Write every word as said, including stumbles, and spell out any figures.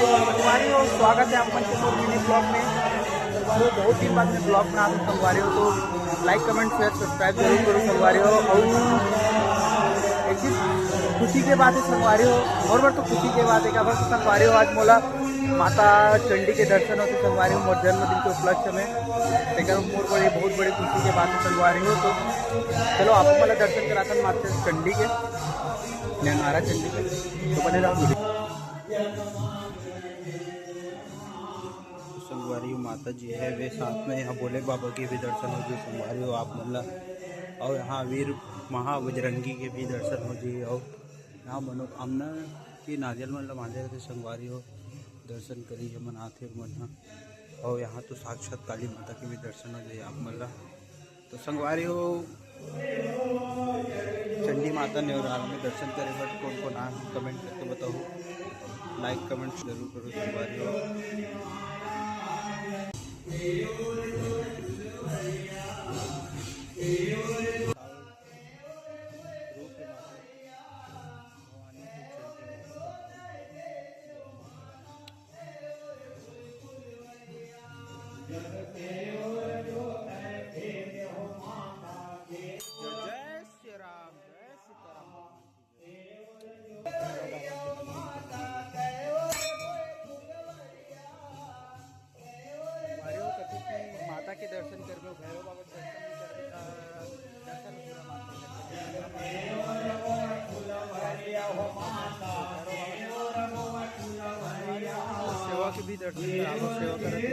संगवारी हो, स्वागत है आप मन के मोर मिनी ब्लॉग में। संगवारी हो, बहुत दिन बाद में ब्लॉग बनात हूँ संगवारी हो, तो लाइक, कमेंट, शेयर, सब्सक्राइब जरूर करो संगवारी हो। और एक चीज खुशी के बात है संगवारी हो, मोर बर तो खुशी के बात है, काबर कि संगवारी हो आज मोला माता चंडी के दर्शन होते संगवारी हो, मोर जन्मदिन के उपलक्ष्य में। तेकर मोर बर ये बहुत बड़ी खुशी के बात है संगवारी हो। तो चलो, आप मोला दर्शन कराथन माता चंडी के, नैनारा चंडी के, तो बने रहो। संगवारी हो, माता जी है वे साथ में, यहाँ भोले बाबा के भी दर्शन हो जी संगवारी हो आप मन ला, और यहाँ वीर महाबजरंगी के भी दर्शन हो जी, और यहाँ मनोकामना के नारियल मन ला बांधे रहते संगवारी हो, दर्शन करी हमन आथे मन ह, और यहाँ तो साक्षात काली माता के भी दर्शन हो जाए आप मन ला। तो संगवारी हो, चंडी माता नेवराल में दर्शन करे बर कोन कोन आए, कमेंट करके बताओ, लाइक कमेंट जरूर करो संगवारी हो। जय श्री राम, जय सीताराम। माता के दर्शन करबो, भैरव बाबा के दर्शन करबो, त दर्शन पूरा माता के सेवा के भी दर्शन कराबो, सेवा करत